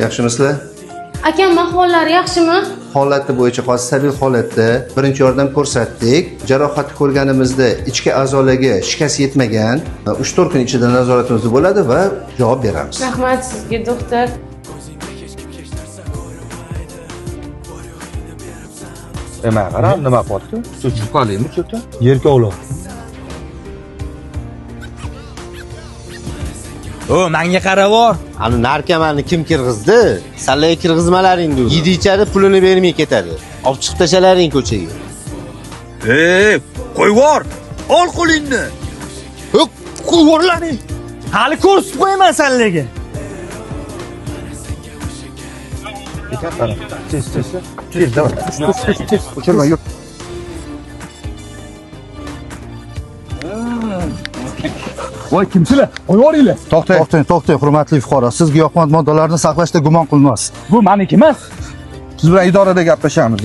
Yaxshimisizlar? Akam, ahvollari yaxshimi? Holati bo'yicha hozir stabil holatda, birinchi yordam ko'rsatdik. Jarohatni ko'rganimizda ichki a'zolarga shikast yetmagan. 3-4 kun ichida nazoratimizda bo'ladi va javob beramiz. Rahmat sizga, doktor. Nima qara, nima qilyapti? Shu chupqalimi cho'ta? Yerkovlov. O, menga qaravor. Ani narkomanni kim kirg'izdi? Sallaga kirg'izmalaring deydi. Yedi ichadi, pulini bermay ketadi. Olib chiqib tashlalaring ko'chaga. Ey, qo'yvor. Ol qo'lingni. Qo'yvorlaring. Hali ko'rsatib qo'yaman sanlarga. Tez, tez, tez, давай. Tez, tez, tez. O'chirma, yur. Voy, kimsizlar? Qo'yvoringlar. To'xtang, to'xtang, to'xtang, hurmatli fuqaro. Siz giyohvand moddalarni saqlashda gumon qilinasiz. Bu meniki emas. Siz bilan idorada gaplashamiz.